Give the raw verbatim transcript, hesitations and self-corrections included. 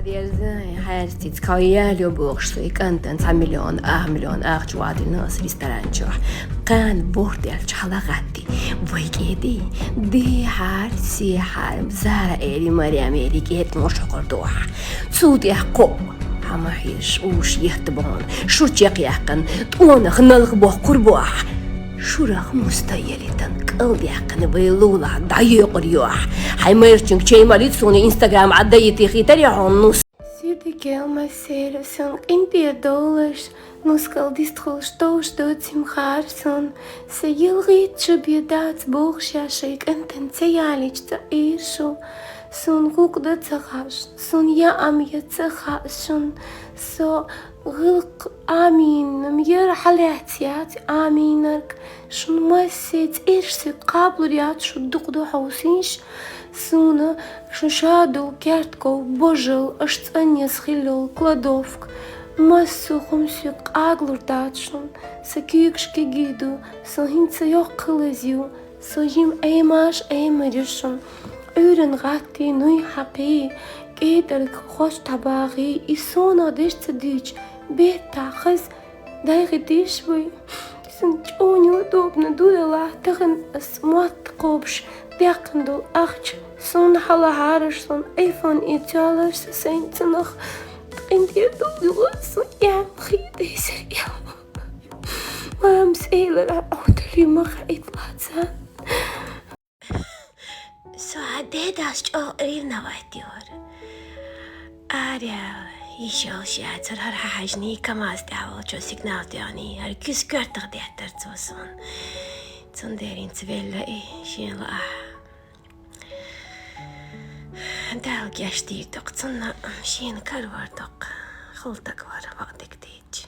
Дерзай, хьаьрцица кхо ял ю бохуш, суй кӀантан цхьа миллион, ах миллион ахча вадина ас ресторан чохь. Кхана борт аьлча хьалагӀатти. Вай кӀеди, дехьара, сехьара, Зара эри, Марем эри, кӀетӀа мо шокхар дохьа. Цул тӀехь кхоъ. Хьама хьеш, уш етта бохьун. Шу чекхъяьккхина, тӀонах налх бохкур бохьа. Шурах муста елитан, кӀалдаьккхина вай лулахь дӀайоькъур йохьа. Хьай майрчунг чей малит суна Instagram Ӏадда йитихийтар я хьун нус. Сидикел массеров сан къинтӀера долаш, нускал дистхулш товш доцим хар сан, са йилгӀит чу бе дац бохуш я шай кӀантан ца ялич ца Ӏийр шу. Сун гӀукъ да ца хаьш, сун яам я ца хаьш шун. Со гӀилкх аминам яр хьалаьццяц аминарг. Шун массе цӀерш цига кхаблур яц шу дукха ду хьовсийш. Суна шу шадул кертков божал аш цӀанъяс хиллал кладовка. Массо хӀума соьга къаглур дац шун. Са куьйгаш кегий ду, со хӀинца йоккха лаза ю. Со жим Ӏемаш Ӏемар ю шун. Ӏуьйран гӀаттий нуй хьакхий, кӀетӀарг хош тхьабагӀий, и сонах деш ца дуьйчу беттахь хаза дайгӀи деш вуй. Сан чӀогӀа неудобно ду делахь, тахана ас мотт кхобуш даьккхина долу ахча. Суна хьалахьараш, сан iPhone и цоьлларш, сан сайн цунах къинтӀера долу юха сан яьм хи дайсар я. Мамас элира, Ӏовдалий ма хаийта лаца. Со хьан дедас чӀогӀа ревновать йора. Араяьлла, йиш йолуш яцара, хӀара хьан хьаьжний КамАЗ тӀехь волчо сигнал тоьхний, хӀара куьс коьртах деттара цо суна. Цундела хӀинца велла и шен лаахь. Дала гечдийр ду-кх цунна, шена карор ду-кх, хала стаг вара, бакъдерг дийцича.